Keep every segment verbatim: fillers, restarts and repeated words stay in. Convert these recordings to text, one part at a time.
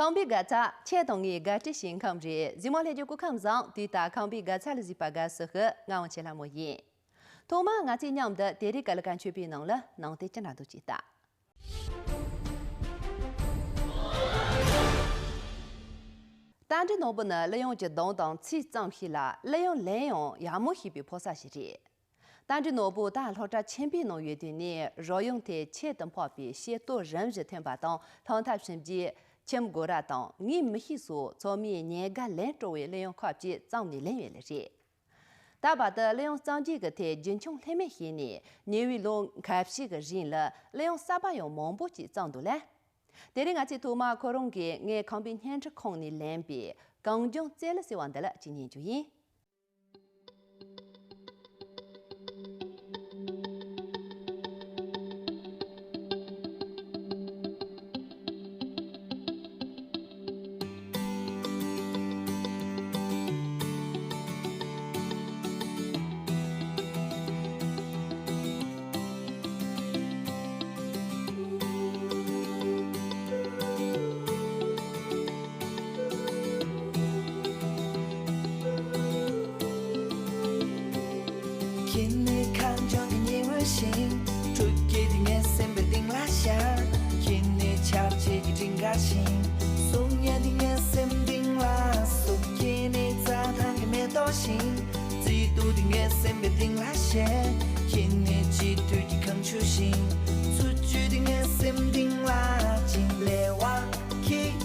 ཁམས་པའི་དགའ་ཚལ་ཁྱེད་དང་ངའི་དགའ་སྤྲོའི་ཞིང་ཁམས་རེད། གཟིགས་མོ་ལྷན་རྒྱས་སྐུ་ཁམས་བཟང་། དུས་ལྟར་ཁམས་པའི་དགའ་ཚལ་ལ་གཟིགས་པ་དགའ་བསུ་ཞུ། ང་དབང་ཆེན་ལྷ་མོ་ཡིན། ཐོག་མར་ང་ཚོས་མཉམ་དུ་དེ་རིང་གི་ཀ་ལི་ཀ་མཆོད་པའི་ནང་ལ་ནང་དོན་ཅི་འདྲ་འདུག་ཅིག་ལྟ། རྟ་མགྲིན་ནོར་བུ་ནི་གླུ་དབྱངས་ཀྱི་གདངས་དང་ཚིག་ཙམ་ཞིག་ལ་གླུ་དབྱངས་ལེན་ཡང་ཡག་མོ་ཤེས་པའི་ཕོ་གསར་ཞིག་རེད། རྟ་མགྲིན་ནོར་བུ་ད་སློབ་གྲྭ་ཆེན་པོའི་ནང་ཡོད་དུས་ནས་རོལ་དབྱངས་ཐད་ཁྱད་དུ་འཕགས་པའི་ཤེས་རྟོགས་རིམ་བཞིན་ཐོན་པ་དང་། ལྷ་མཐའ་ཕྱིན་རྗེས་ཁྱིམ་སྒོ་ར་དང་ངའི་མི་གཤིས་སོགས་ཚང་མས་ཉེན་ཁ་ལེན་སྤྲོ་བའི་གླུ་དབྱངས་ཁ་གཅིག་བརྩམས་ནས་ལེན་ཡོད་ལེ་རེད། ད་བར་དུ་གླུ་དབྱངས་རྩོམ་རྒྱུ་གི་ཐད་རྒྱུན་འཁྱོངས་ལྷོད་མེད་བྱས་ནས་ཉེ་བའི་ལོ་ཁ་ཤས་ཀྱི་རིང་ལ་གླུ་དབྱངས་གསར་པ་ཡང་མང་པོ་ཅིག་བརྩམས་འདུག་ལེ། དེ་རིང་ང་ཚོས་ཐོག་མར་ཁོ་རང་གིས་ངས་ཁམས་པའི་བརྙན་འཕྲིན་ཁང་ནས་ལེན་པའི་གངས་ལྗོངས་རྩེ་ལེ་ཟེར་བ་འདི་ལ་ཅིག་ཉན་རྒྱུ་ཡིན། ཁྱེད་ནི་གངས་ལྗོངས་ཀྱི་ཉི་འོད་བཞིན། སྤྲོ་སྐྱིད་དེ་ངའི་སེམས་པའི་གཏིང་ལ་ཤར། ཁྱེད་ནི་ཆར་ཆེན་གྱི་སྤྲིན་དཀར་བཞིན། གསུང་སྙན་དེ་ངའི་སེམས་གཏིང་ལ་ཟུག་ཁྱེད་ནི་རྩྭ་ཐང་གི་མེ་ཏོག་བཞིན། བརྩེ་དུང་དེ་ངའི་སེམས་པའི་གཏིང་ལ་བཞད། ཁྱེད་ནི་དཔྱིད་དུས་ཀྱི་གངས་ཆུ་བཞིན། འཚོ་བཅུད་དེ་ངའི་སེམས་གཏིང་ལ་བྱིན། ལེ་དབང་གིས།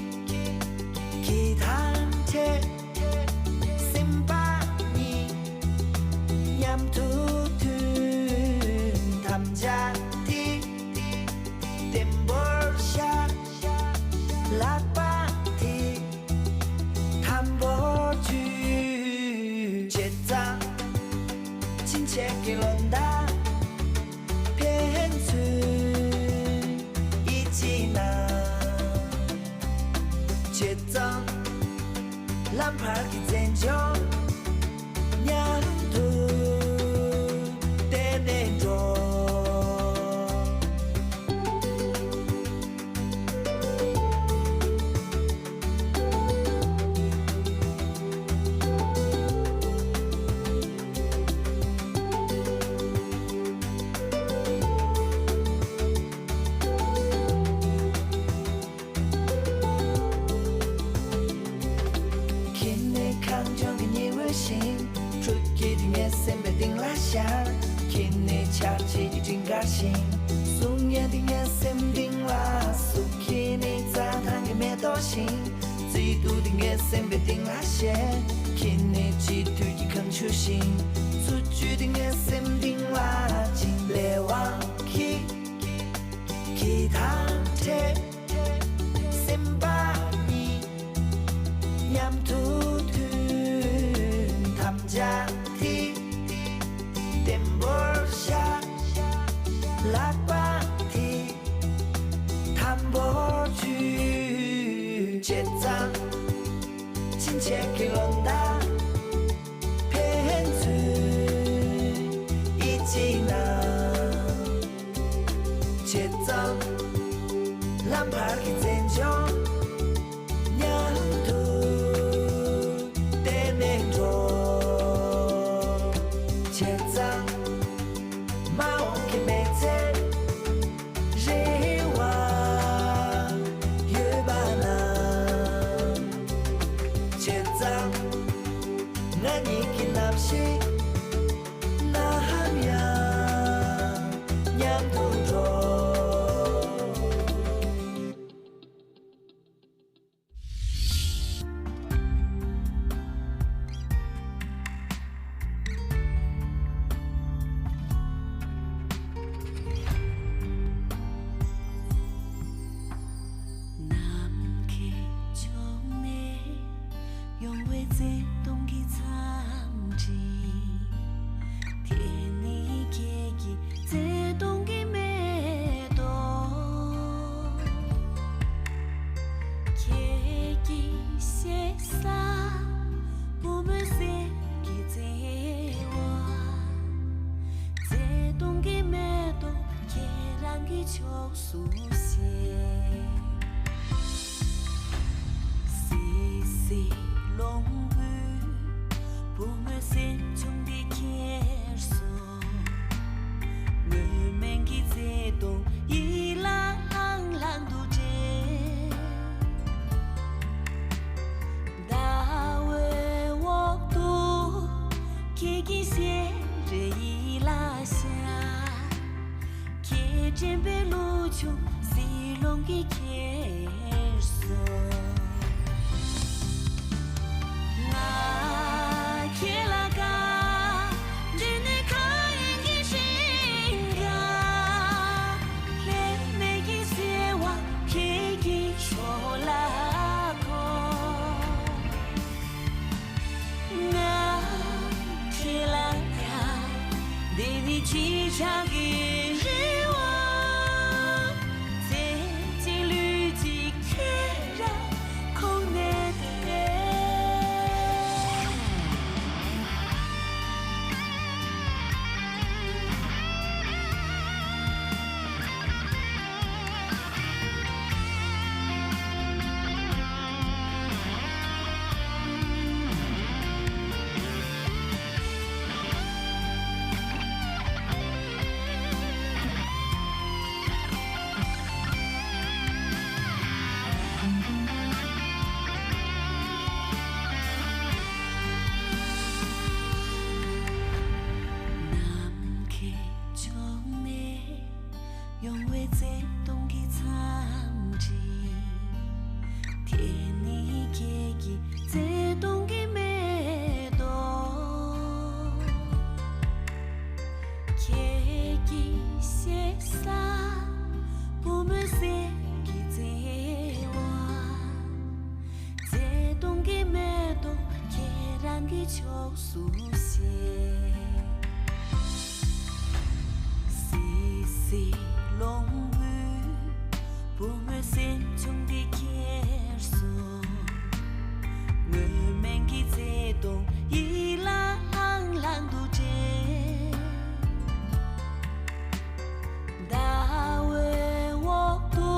གིས་དང་འཕྲད། སེམས་པ་གཉིས་མཉམ་དུ་མཐུན། དམ་བཅའ་དེ་བརྟན་པོར་བཞག་ལག་པ་དེ་དམ་པོར་འཇུས། བྱས་ཙང་ཕྱིན་ཆད་ཀྱི་བློ་ཟླ་ཕན་ཚུན་ཡིད་ཆེས་གནང་། བྱས་ཙང་ལམ་བར་གྱི་མཚན་ལྗོངས་མཉམ་དུ་བསྟན་ནས་འགྲོ། ཁྱེད་ནི་གངས་ལྗོངས་ཀྱི་ཉི་འོད་བཞིན། སྤྲོ་སྐྱིད་དེ་ངའི་སེམས་པའི་གཏིང་ལ་ཤར། ཁྱེད་ནི་ཆར་ཆེན་གྱི་སྤྲིན་དཀར་བཞིན། གསུང་སྙན་དེ་ངའི་སེམས་གཏིང་ལ་ཟུག་ཁྱེད་ནི་རྩྭ་ཐང་གི་མེ་ཏོག་བཞིན། བརྩེ་དུང་དེ་ངའི་སེམས་པའི་གཏིང་ལ་བཞད། ཁྱེད་ནི་དཔྱིད་དུས་ཀྱི་གངས་ཆུ་བཞིན། འཚོ་བཅུད་དེ་ངའི་སེམས་གཏིང་ལ་བྱིན། ལེ་དབང་གིས། གིས་དང་འཕྲད། སེམས་པ་གཉིས་མཉམ་དུ་མཐུན། དམ་བཅའ་དེ་བརྟན་པོར་བཞག་ལག་པ་དེ་དམ་པོར་འཇུས། བྱས་ཙང་ཕྱིན་ཆད་ཀྱི་བློ་ཟླ་ཕན་ཚུན་ཡིད་ཆེས་གནང་། བྱས་ཙང་ལམ་བར་གྱི་མཚན་ལྗོངས་མཉམ་དུ་བསྟན་ནས་འགྲོ། བྱས་ཙང་མ་འོངས་ཀྱི་མི་ཚེ་རེ་བ་ཡོད་པ་ན། བྱས་ཙང་ང་གཉིས་ཀྱི་རྣམ་ཤེས་ནམ་ཡང་མཉམ་དུ་འགྲོ། ནམ་མཁའི་ཕྱོགས་ནས་ཡོང་བའི་བརྩེ་དུང་གི་འཚམས་འདྲི། ཕྱོགས་སུ་གཤེགས། སི་སི་ལོང་བུའི་བུ་མོའི་སེམས་ཆུང་འདི་ཁྱེར་སོང་། སྔོན་མེད་ཀྱི་བརྩེ་དུང་ཡིད་ལ་ལྷང་ལྷང་དུ་དྲན། ཟླ་འོད་འོག་ཏུ་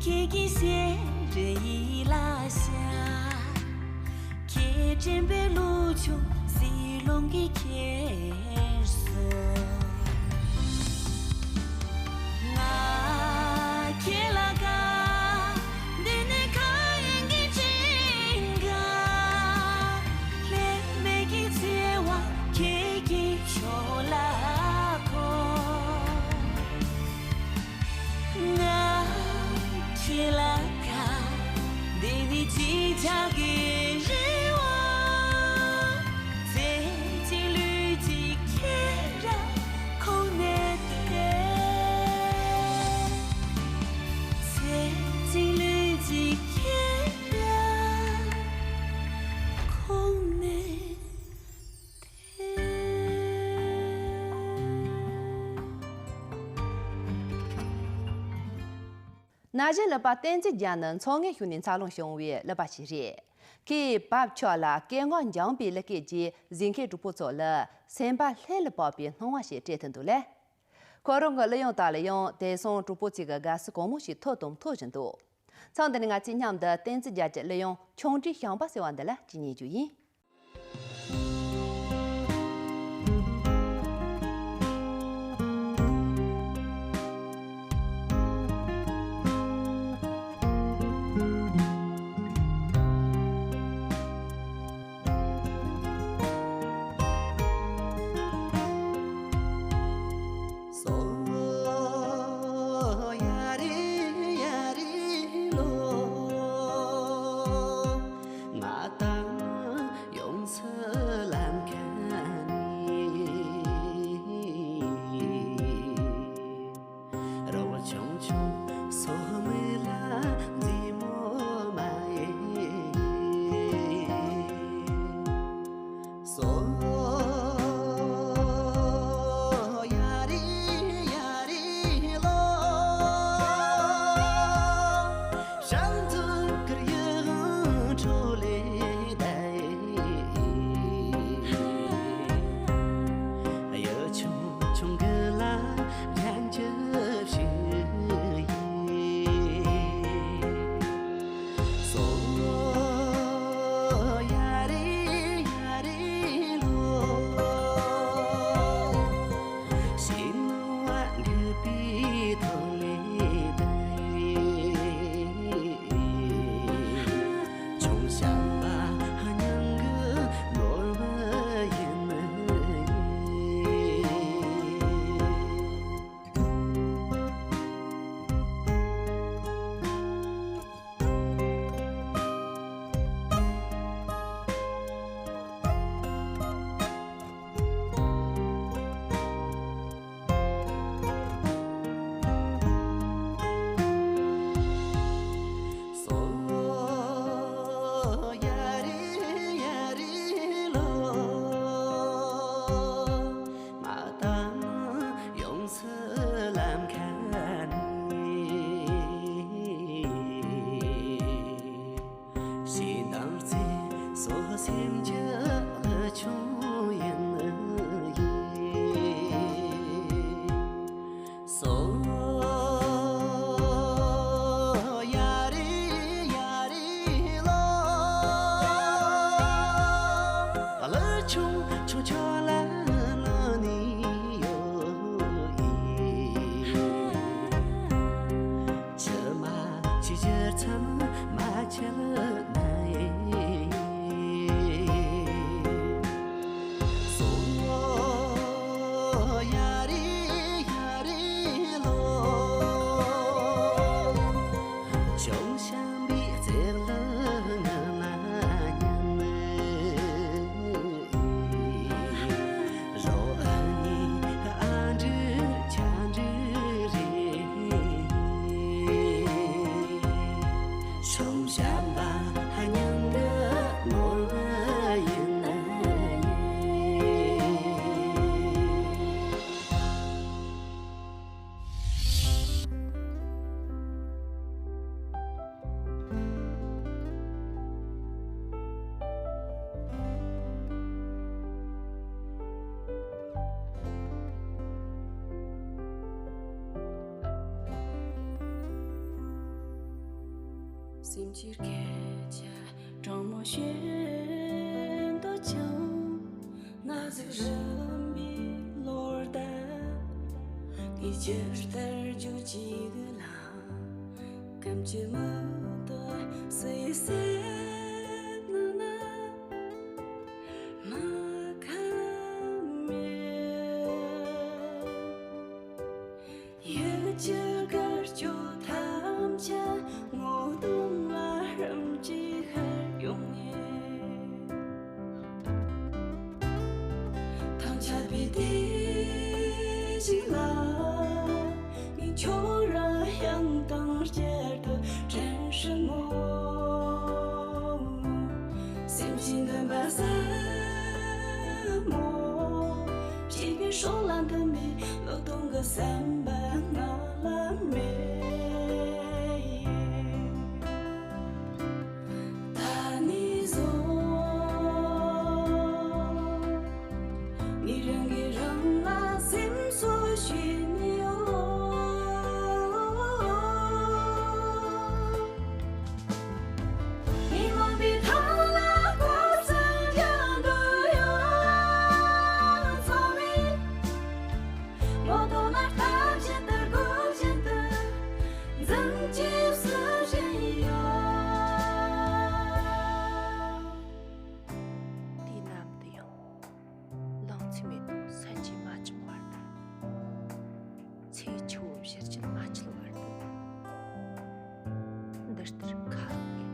ཁྱེད་ཀྱི་ཞལ་རས་ཡིད་ལ་ཤར། ཁྱེད་དྲན་པའི་ལུས་ཕྱོགས་བསིལ་རླུང་གིས་ཁྱེར་སོང་། ང་ཁྱེད་ལ་དགའ། འདི་ནི་མཁའ་དབྱིངས་ཀྱི་སྤྲིན་དཀར། ལྷད་མེད་ཀྱི་བརྩེ་བ་ཁྱེད་ཀྱི་ཕྱོགས་ལ་འཁོར། ང་ཁྱེད་ལ་དགའ། འདི་ནི་བརྗིད་ཆགས་ཀྱི་རེ་བ། ཚེ་གཅིག་ལུས་གཅིག་ཁྱེད་རང་ཁོང་ནས་ཐོན། ཚེ་གཅིག་ལུས་གཅིག་ཁྱེད་རང་ཁོང་ནས། ན་གཞོན་གླུ་པ་བསྟན་འཛིན་རྒྱལ་ནི་མཚོ་སྔོན་གཞུང་ནས་འཚར་ལོངས་བྱུང་བའི་གླུ་པ་ཞིག་རེད། ཁོས་བབ་ཆགས་ལ་སྐད་ངག་འཇམ་པའི་གླུ་སྐད་ཀྱིས་གཟིགས་མཁན་གྲོགས་པོ་ཚོ་ལ་སེམས་པ་ལྷོད་ལ་བབས་པའི་སྣང་བ་ཞིག་སྤྲད་ཐུབ་འདུག་ལ། ཁོ་རང་གི་གླུ་དབྱངས་དག་ལ་ཡང་དེང་སང་གྲོགས་པོ་ཚོ་གི་དགའ་བསུ་གང་མང་ཞིག་ཐོབ་དང་ཐོབ་བཞིན་འདུག། མཚམས་འདི་ནས་ང་ཚོས་མཉམ་དུ་བསྟན་འཛིན་རྒྱལ་གྱི་གླུ་དབྱངས་ཆུང་འདྲིས་བྱམས་པ་ཟེར་བ་འདི་ལ་གཅིག་ཉན་རྒྱུ་ཡིན། སེམས་ཀྱི་སྐད་ཆ་དྲང་མོ་བཤད་འདོད་ཀྱང་། ན་ཟུག་རིམ་པས་ལོར་ལྟ། ངས་ཇི་ལྟར་བརྗོད་ཀྱི་འདུག་ལ། སྐམ་གྱི་མི་ཏོ་སུ་ཡིས་སེམས་ནང་ན་མ་ཁ་མེད། ཡུལ་གྱི་དགའ་སྐྱོ་ཐམས་ཅད་ངོ་གདོང་ལ་རིམ་གྱིས་ཤར་ཡོང་ངེས། ཐང་ཆད་པའི་དུས་ཤིག་ལ། ངས་ཁྱོད་རང་དབྱངས་དང་བཅས་ཏེ་དྲན་སྲིད་མོད། སེམས་ཀྱི་འདུན་པ་ཟབ་མོ། བྱིས་པའི་སྲོག་ལ་འདུན་པའི་བློས་གཏོང་གི་སེམས་པ་ང་ལ་མེད། ད་ནས་བཟུང་ངས་རང་གིས་རང་ལ་སེམས་གསོ་ཞུས་ནས་ཡོད། མི་མང་པོའི་ཐང་ལ་སྐོར་ཙམ་རྒྱག་འདོད་ཡོད། ཚང་མས་ངོ་གདོང་ལ་ལྟ་བཞིན་དུ་སྒུག་བཞིན་དུ་འཛུམ་གྱིས་བསུ་བཞིན་ཡོད། དུས་ནམ་དུ་ཡང་ལང་ཚོའི་མེ་ཏོག་སད་ཀྱིས་མ་བཅིངས་བར་དུ། ཚེས་ཆུ་བོ་བཞུར་རྒྱུན་མ་ཆད་བར་དུ། འདི་ལྟར་ཁ་རོག་གེར་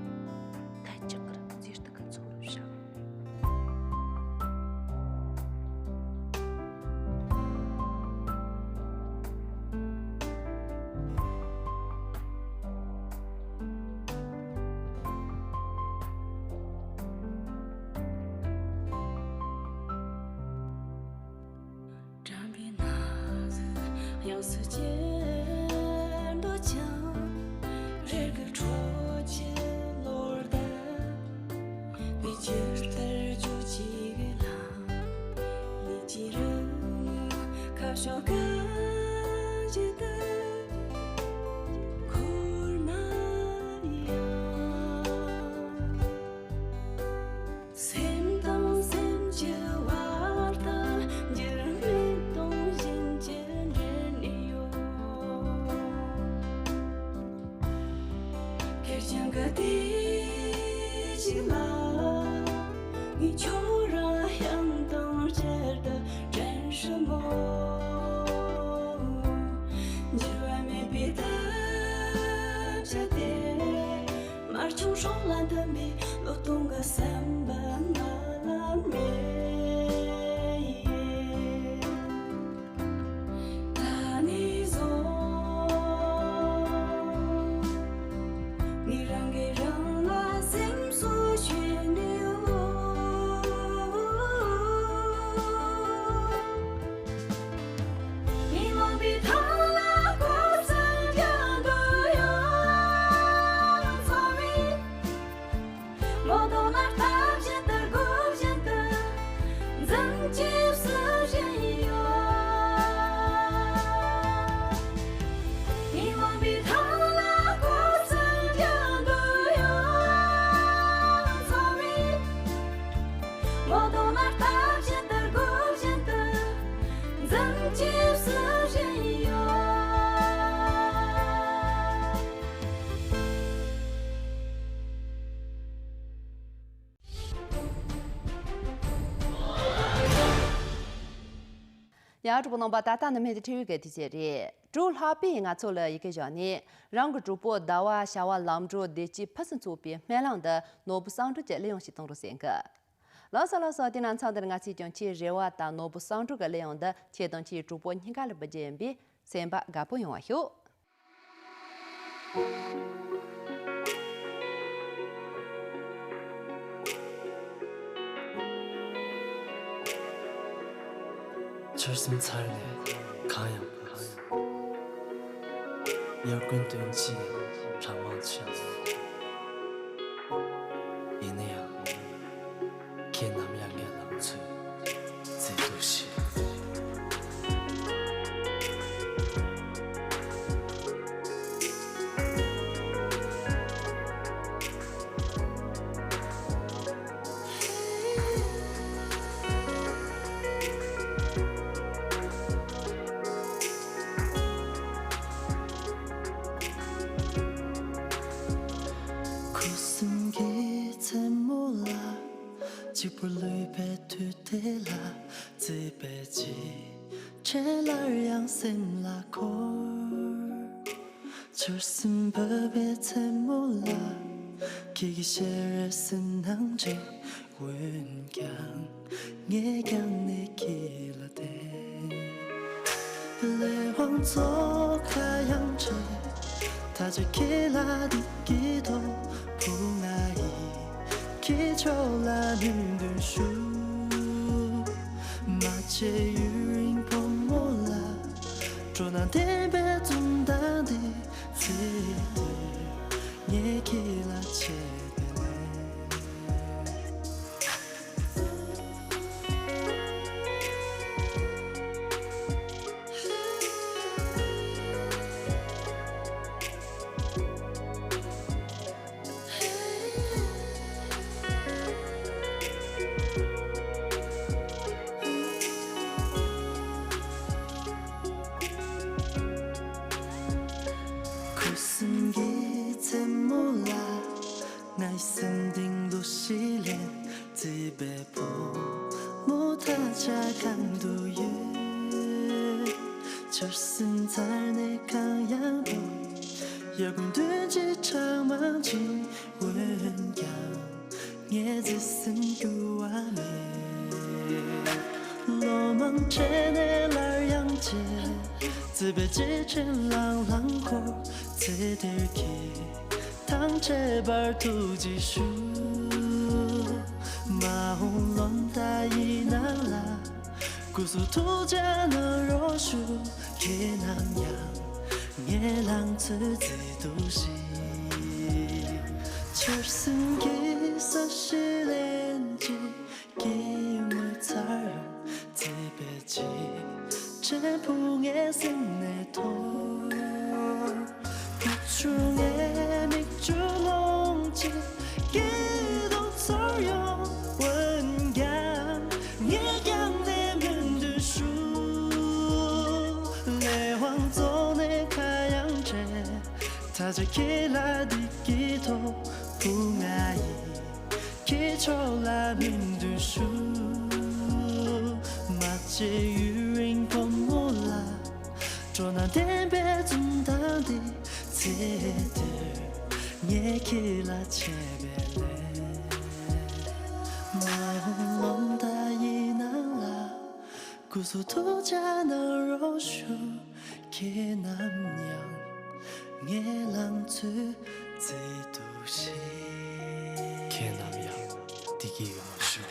ཐད་ཀྱི་གུར་མཛེས་སྡུག་གི་མཚོ་རུ་བཞག་དྲན་པའི་ན་ཟུག་དབྱངས་སུ་གྱེར་འདོད་ཀྱང་། རེ་སྒུག་འཕྲོ་ཆད་ལོར་ལྟ། ངས་ཇི་ལྟར་བརྗོད་ཀྱི་ལ། ལུས་ཀྱི་རང་ངོ་ཁ་ཕྱོགས་གང་ཞིག་ཏུ་འཁོར་ན་ཡང་། སེམས་དང་སེམས་ཀྱི་བར་དུ་འགྱུར་མེད་སྟོང་བཞིན་གྱི་འབྲེལ་ནས་ཡོད། ཁེར་རྐྱང་གི་དུས་ཤིག་ལ། ངས་ཁྱོད་རང་དབྱངས་དང་བཅས་ཏེ་དྲན་སྲིད་མོད། འགྱུར་བ་མེད་པའི་དམ་བཅའ་དེ། དམར་ཆུང་སྲོག་ལ་འདུན་པའི་བློས་གཏོང་གི་སེམས་པ་ང་ལ་མེད། ད་ནས་བཟུང་ངས་རང་གིས་རང་ལ་སེམས་གསོ་ཞུས་ནས་ཡོད། མི་མང་པོའི་ཐང་ལ་སྐོར་ཙམ་རྒྱག་འདོད་ཡོད། ཚང་མས་ངོ་གདོང་ལ་ལྟ་བཞིན་དུ་སྒུག་བཞིན་དུ་འཛུམ་གྱིས་བསུ་བཞིན་ཡོད། མི་མང་པོའི་ཐང་ལ་སྐོར་ཙམ་རྒྱག་འདོད་ཡོད། ཚང་མས་ངོ་གདོང་ལ་ལྟ་བཞིན་དུ་སྒུག་བཞིན་དུ་འཛུམ་གྱིས་བསུ་བཞིན་ཡོད། ཡ། གྲོགས་པོ་རྣམ་པ། ད་ལྟ་ནི་མེ་དི་ཐི་བི་གི་དུས་ཚོད་རེད། གྲོགས་ལྷག་པས་ང་ཚོ་ལ་ཡི་གེ་བཞག་ནས། རང་གི་གྲོགས་པོ་ཟླ་བ་ཞག་པ་ལམ་འགྲོ་བདེ་སྐྱིད་ཕུན་སུམ་ཚོགས་པའི་སྨོན་ལམ་འདི་ནོར་བུ་བསམ་གྲུབ་ཀྱིས་གླེང་ཡོང་ཞིག་གཏོང་རོགས་ཟེར་གི། ལགས་སོ་ལགས་སོ། དེ་ན་མཚམས་འདིར་ང་ཚོས་ཀྱང་ཁྱེད་རེ་བ་དང་ནོར་བུ་བསམ་གྲུབ་ཀྱི་གླེང་ཡོང་འདི་ཁྱེད་དང་ཁྱེད་གྲོགས་པོ་གཉིས་ཀ་ལ་འབུལ་རྒྱུ་ཡིན་པས། སེམས་པ་དགའ་པོ་ཡོང་བ་ཤོག། ཆར་ཟིམ་ཚར་ནས་གང་ཡང་བབས། དབྱར་དགུན་སྟོན་དཔྱིད་ཡང་གྲང་མོ་ཆགས། ཡིན་ན་ཡང་། ཁྱེད་ནམ་ཡང་ངའི་ལང་ཚོའི་མཛེས་སྡུག་ཞིག། སེམས་ཀྱི་མཚན་མོ་ལ། གཅིག་པུར་ལུས་པའི་དུས་དེ་ལ། བརྩེ་བའི་རྗེས་དྲན་སླར་ཡང་སེམས་ལ་འཁོར། ཆར་ཟིམ་བབས་པའི་མཚན་མོ་ལ། ཁྱེད་ཀྱི་ཞལ་རས་སེམས་ནང་དྲན། འོན་ཀྱང་ངས་ཀྱང་ནས་ཁྱེད་ལ་བསྟན། ལས་དབང་ཚོགས་ཁ་ཡང་བྲལ། ད་ཆ་ཁྱེད་ལ་བདེ་སྐྱིད་ཐོབ། བུ་ང་ཡིས་ཁྱེད་ཕྱོགས་ལ་སྨོན་འདུན་ཞུ། མ་བརྗེད་ཡུན་རིང་བུ་མོ་ལ། སྤྲོ་སྣང་ལྡན་པའི་འཛུམ་མདངས་འདི། ཚེ་འདིར་ངས་ཁྱེད་ལ་ཆེད་དུ་ལེན། ཁུ་སིམ་གྱི་མཚན་མོ་ལ། ངའི་སེམས་གཏིང་ལུས་ཤིག་ལེན། བརྩེ་བའི་བུ་མོ་ད་ཆ་གང་དུ་ཡོད། ཆར་ཟིམ་ཚར་ནས་གང་ཡང་འདུག་ཡ་གུང་དུས་ཀྱི་གྲང་མང་ཅིག་འོན་ཀྱང་ངས་བརྩེ་སེམས་འགྱུར་བ་མེད། ལོ་མང་འཕྲད་ནས་སླར་ཡང་མཇལ། བརྩེ་བའི་རྗེས་དྲན་ལང་ལང་འཁོར། ཚེ་འདིར་ཁྱེད་དང་འཕྲད་པར་ཐུགས་རྗེ་ཞུ། མ་འོངས་ལོ་ཟླ་ཡི་ནང་ལ། སྐུ་གཟུགས་ཐུགས་ཅག་གནང་རོགས་ཞུ། ཁྱེད་ནམ་ཡང་ངའི་ལང་ཚོའི་མཛེས་སྡུག་ཞིག་ཆར་ཟིམ་གྱི་ས་གཞི་ལེན་གྱི་སྐྱེ་དངོས་ཚར་ཡོང་། བརྩེ་བའི་རྗེས་དྲན་བུ་ངའི་སེམས་ནས་ཐོར། བུ་ཆུང་ངའི་མིག་ཆུ་ལོང་ཅིག་སྐྱིད་སྡུག་ཚོར་ཡོང་། འོན་ཀྱང་ངས་ཀྱང་ནས་སྨོན་འདུན་ཞུ། ལས་དབང་རྫོགས་ནས་ཁ་ཡང་བྲལ། ད་ཆ་ཁྱེད་ལ་བདེ་སྐྱིད་ཐོབ། བུ་ང་ཡིས་ཁྱེད་ཕྱོགས་ལ་སྨོན་འདུན་ཞུ། མ་བརྗེད་ཡུན་རིང་བུ་མོ་ལ། སྤྲོ་སྣང་ལྡན་པའི་འཛུམ་མདངས་འདི། ཚེ་འདིར་ངས་ཁྱེད་ལ་ཆེད་དུ་ལེན། མ་འོངས་ལོ་ཟླ་ཡི་ནང་ལ། སྐུ་གཟུགས་ཐུགས་ཅག་གནང་རོགས་ཞུ། ཁྱེད་ནམ་ཡང་ངའི་ལང་ཚོའི་མཛེས་སྡུག་ཞིག་ཁྱེད་ནམ་ཡང་བདེ་སྐྱིད་ཡོང་བར་ཤོག་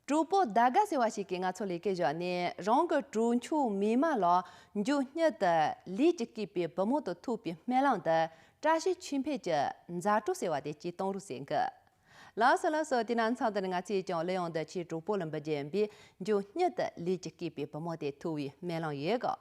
གྲོགས་པོ་ཟླ་དགའ་ཟེར་བ་ཞིག་གིས་ང་ཚོ་ལ་སྐད་བརྒྱབ་ནས། རང་གི་གྲོགས་མཆོག་མིག་དམར་ལགས་མགྱོགས་མྱུར་དུ་ལས་ཀྱིས་བསྐོས་པའི་བུ་མོ་དང་ཐུག་པའི་སྨོན་ལམ་དང་། བཀྲ་ཤིས་ཆོས་འཕེལ་གྱི་མཛའ་གྲོགས་ཟེར་བ་དེ་གཅིག་གཏོང་རོགས་ཟེར་གི། ལགས་སོ་ལགས་སོ། དེ་ན་མཚམས་འདི་ནས་ང་ཚོས་ཀྱང་གླུ་དབྱངས་འདི་ཁྱེད་གྲོགས་པོ་ལ་འབུལ་རྒྱུ་ཡིན་པས། མགྱོགས་མྱུར་དུ་ལས་ཀྱིས་བསྐོས་པའི་བུ་མོ་དེ་ཐུག་པའི་སྨོན་ལམ་ཡོད་གི།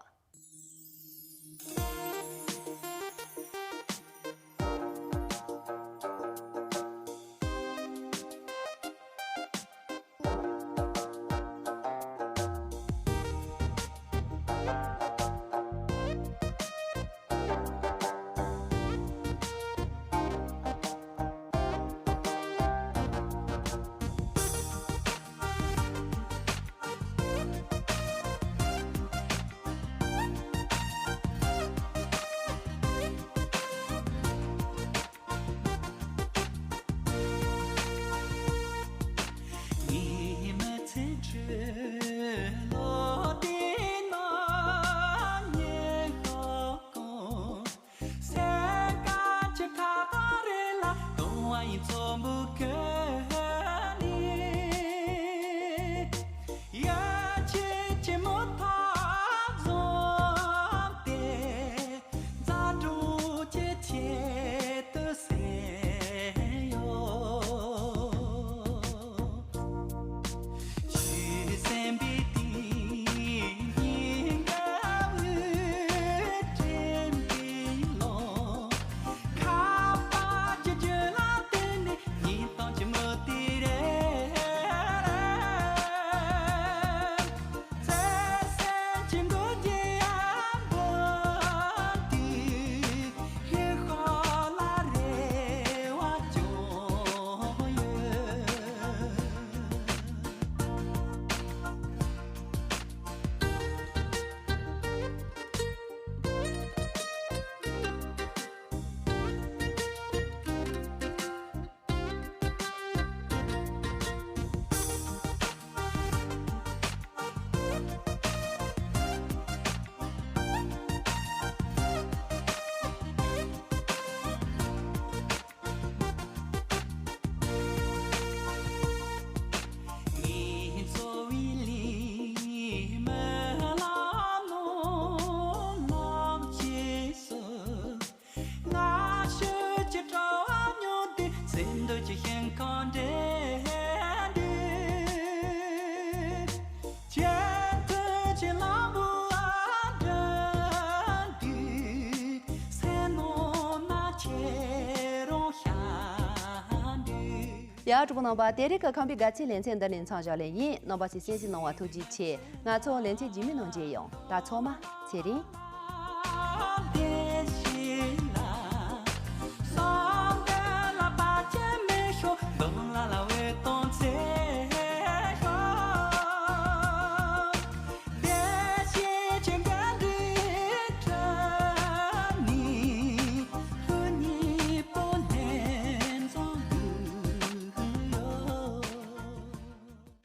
ཡ། གྲོགས་པོ་རྣམ་པ། དེ་རིང་གི་ཁམས་པའི་དགའ་ཚལ་ལེ་ཚན་འདི་ནས་མཚམས་བཞག་ལེ་ཡིན། རྣམ་པ་ཚོས་གསན་གཟིགས་གནང་བ་ཐུགས་རྗེ་ཆེ། ང་ཚོ་ལེ་ཚན་རྗེས་མའི་ནང་མཇལ་ཡོང་། ད་ཚང་མ་ཚེ་རིང་།